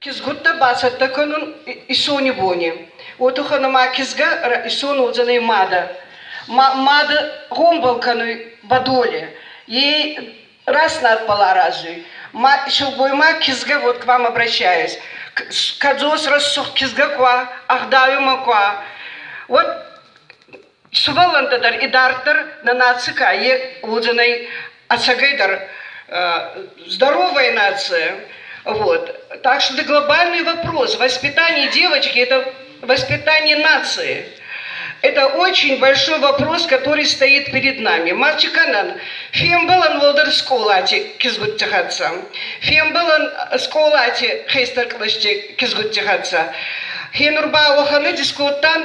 Кизгуттӕ бацӕттӕ кӕнун исонибони. Уой туххӕн ӕма кизгӕ исон уодзӕнӕй мадӕ. Мадӕ гъомбӕл кӕнуй бӕдоли. Е раст надбӕл аразуй. Ма силгоймаг кизгӕ, вот к вам обращаюсь, кӕдзос рӕсугъд кизгӕ ку уа, ӕгъдауимӕ ку уа, уӕд сувӕллӕнттӕ дӕр идарддӕр нӕ наци ка е уодзӕнӕй ӕцӕгӕйдӕр здоровая нация. Вот. Так что это глобальный вопрос. Воспитание девочки – это воспитание нации. Это очень большой вопрос, который стоит перед нами. Ма ци кӕнӕн? Фембӕлӕн уӕлдӕр скъолати кизгутти хӕццӕ. Фембӕлӕн скъолати хестӕр кълӕсти кизгутти хӕццӕ. Хенур ба уӕхӕни дискодтан,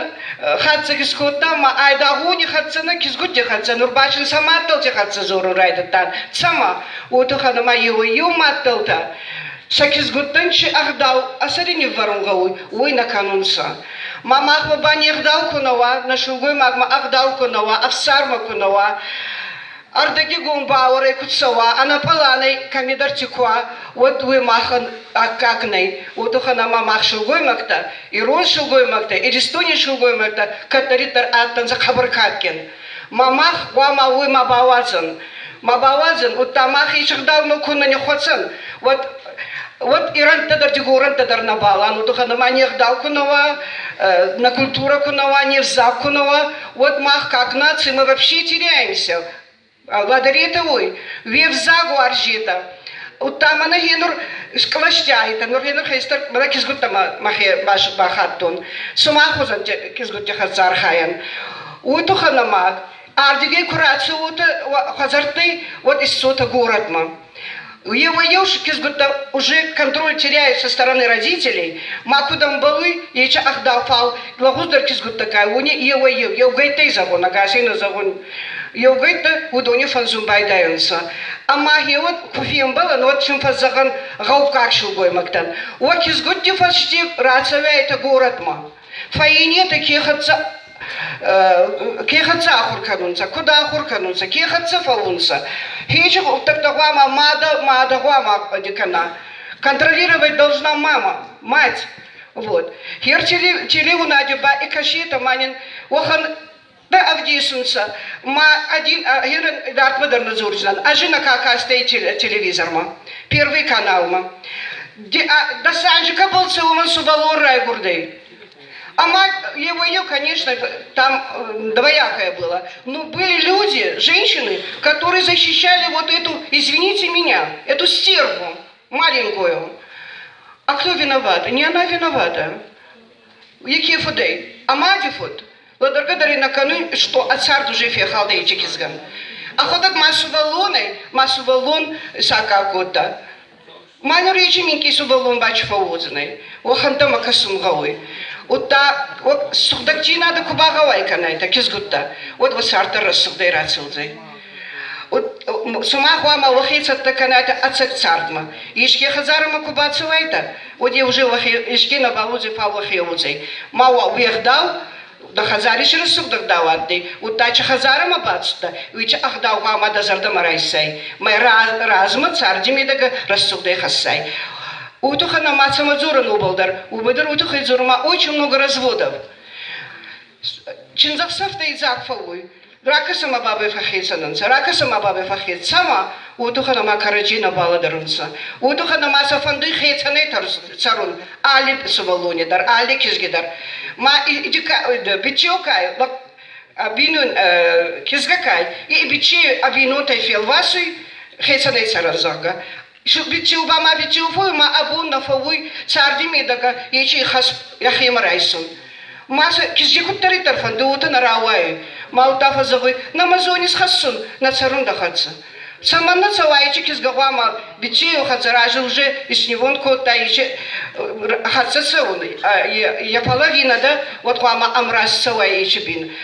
хӕццӕ искодтан ма айдагъ уони хӕццӕ нӕ кизгутти хӕццӕ, нур ба син сӕ мадтӕлти хӕццӕ дзорун райдӕдтан. Цӕмӕ? Уотӕхӕн ӕма еуӕй-еу мадтӕлтӕ сӕ кизгуттӕн чи ӕгъдау ӕ сӕри ниввӕрун гъӕуй, уой нӕ кӕнунцӕ. Ма махмӕ ба не гъдау ку нӕ уа, нӕ силгоймагмӕ ӕгъдау ку нӕ уа, ӕфсармӕ ку нӕ уа, ӕрдӕгигон бауӕрӕй ку цӕуа, ӕнӕпъланӕй кӕмидӕрти ку уа, уӕд уой махӕн аккаг нӕй. Уотӕхӕн ӕма мах силгоймӕгтӕ, ирон силгоймӕгтӕ, Иристони силгоймӕгтӕ кӕддӕриддӕр адтӕнцӕ хъӕбӕр кадгин. Ма мах хъуама уой ма бауадзӕн. Ма бауадзӕн, удта мах исӕгъдаумӕ ку нӕ ниххуӕцӕн, уӕд ирӕнттӕ дӕр, дигорӕнттӕ дӕр нӕбал ан. Уотӕхӕн ӕма не гъдау ку нӕ уа, нӕ культурӕ ку нӕ уа, не взаг ку нӕ уа, уӕд мах как нация мы вообще теряемся. Ладаретӕ уой, уе взаг уарзетӕ. Удта мӕнӕ гьенур скъластӕйтӕ, нур гьенур хестӕр мӕнӕ кизгуттӕмӕ мӕхе бахаттон. Сумах хузӕн кизгутти хӕццӕ архайӕн. Уой туххӕн ӕма ардигӕй ку рацӕуотӕ хӕдзӕрттӕй, уӕд иссотӕ горӕтмӕ. Еуӕй-еу кизгуттӕ уже контроль теряют со стороны родителей, ма куд ӕмбӕлуй, ечи ӕгъдау, фал лӕгъуздӕр кизгуттӕ ка уони еуӕй-еу, еугӕйттӕй зӕгъун, ӕгасӕй нӕ зӕгъун, еугӕйттӕ уыдони фӕнзун байдайунцӕ. Ӕма гьеуӕд ку фембӕлӕн, уӕд син фӕззӕгъӕн гъӕуккаг силгоймӕгтӕн: Уӕ кизгутти фӕсте рацӕуӕйтӕ горӕтмӕ. Фӕййинетӕ ке хӕццӕ ке хӕццӕ ахур кӕнунцӕ, куд ахур кӕнунцӕ, ке хӕццӕ фӕуунцӕ. Хечи гъуддӕгтӕ гъуама мадӕ, мадӕ гъуама кӕна. Контролировать должна мама, мать. Вот. Хер телеунади ба и кӕсетӕ ма нин уӕхӕн дӕ ӕвдесунцӕ. Ма один идардмӕ дӕр нӕ дзордзӕнӕн. Ӕз нӕ ка кастӕй телевизормӕ, Первый каналмӕ. Дӕс анзи кӕбӕл цӕуӕн сувӕллон райгурдӕй. А мать, его ее, конечно, там двоякое было. Но были люди, женщины, которые защищали вот эту, извините меня, эту стерву маленькую. А кто виноват? Не она виновата. Яке фудӕй? А мади фуд. Лӕдӕргӕ дӕр ин нӕ кӕнуй, что ӕ цард уже фехалдӕй ечи кизгӕн. Ӕхуӕдӕг ма сувӕллонӕй, ма сувӕллон саккаг кодта. Ма нур ечи минкъий сувӕллон ба чи фӕууодзӕнӕй? Уӕхӕнттӕмӕ кӕсун гъӕуй. Удта сугъдӕгдзийнадӕ ку багъӕуай кӕнайтӕ кизгуттӕ, уӕд уӕ цард дӕр рӕсугъдӕй рацӕудзӕй. Сумах уӕмӕ уӕхе цӕттӕ кӕнайтӕ ӕцӕг цардмӕ. Еске хӕдзарӕмӕ ку бацӕуайтӕ, уӕд е уже уӕхе еске нӕбал уодзӕй, фал уӕхе уодзӕй. Ма уӕ уе гъдау дӕ хӕдзари си рӕсугъд ӕгъдау адтӕй, удта чи хӕдзарӕмӕ бацудтӕ, уи чи ӕгъдау гъӕуама дӕ зӕрдӕмӕ райсай, ма размӕ царди медӕгӕ рӕсугъдӕй хӕссай. Уой туххӕн ӕма цӕмӕ дзорӕн уобӕл дӕр, уобӕл дӕр уой туххӕй дзорун ма очень много разводов. Чындзӕхсӕвтӕ идзаг фӕууй. Ракӕсӕ ма бабӕй фӕххецӕн ӕнцӕ, ракӕсӕ ма бабӕй фӕххецӕмӕ, уой туххӕн ӕма кӕрӕдзей нӕ балӕдӕрунцӕ. Уой туххӕн ӕма сӕ фӕндуй хецӕнӕй цӕрун алли сувӕллони дӕр, алли кизги дӕр. Ма бичеукай бийнон кизгӕ кай, и биче ӕ бийнонтӕй фелвасуй хецӕнӕй цӕрӕн, зӕгъгӕ. Бичеу ба ма бичеу фӕууй, ма ӕ бон нӕ фӕууй царди медӕгӕ ечи ихӕс йӕхемӕ райсун. Ма сӕ кизги куддӕриддӕр фӕнды, уотӕ нӕ рауайуй. Ма удта фӕззӕгъуй, нӕ мӕ зонис хӕссун, нӕ цӕрун дӕ хӕццӕ. Цӕмӕннӕ цӕуа ечи кизгӕ гъуама бичеу хӕццӕ разы уже иснивонд кодта ечи хӕццӕ цӕун, йӕ половина дӕ, уӕд хъуама ӕмраст цӕуа ечи бин.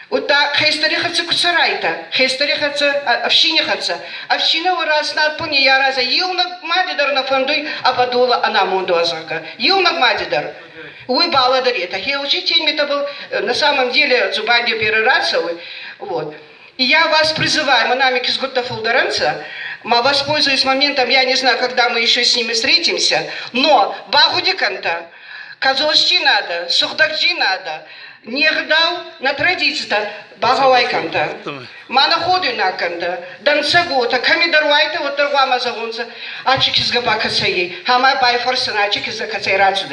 Удта хестӕри хӕццӕ ку цӕрайтӕ, хестӕри хӕццӕ, ӕфсини хӕццӕ. Ӕфсинӕ уӕ раснадпони я раза еунӕг мади дӕр нӕ фӕндуй ӕвӕдолӕ ӕнамонд уа, зӕгъгӕ. Еунӕг мади дӕр. Уой балӕдӕретӕ. Хеучи темитӕ был на самом деле дзубанди берӕ рацӕуй. Вот. И я вас призываю, мы нами кизгуттӕ фулдӕр ӕнцӕ. Ма воспользуюсь моментом, я не знаю, когда мы еще с ними встретимся, но багъуди кӕнтӕ, кӕдзосдзийнадӕ, сугъдӕгдзийнадӕ, не гъдау, нӕ традицитӕ багъӕуай кӕнтӕ. Ма нӕ ходуйнаг кӕнтӕ. Дӕнцӕг уотӕ, кӕмидӕр уайтӕ, уӕддӕр гъуамӕ зӕгъонцӕ, ачи кизгӕ ба кӕцӕй ӕй? Гьӕма байфӕрсӕн, ачи кизгӕ кӕцӕй рацудӕй?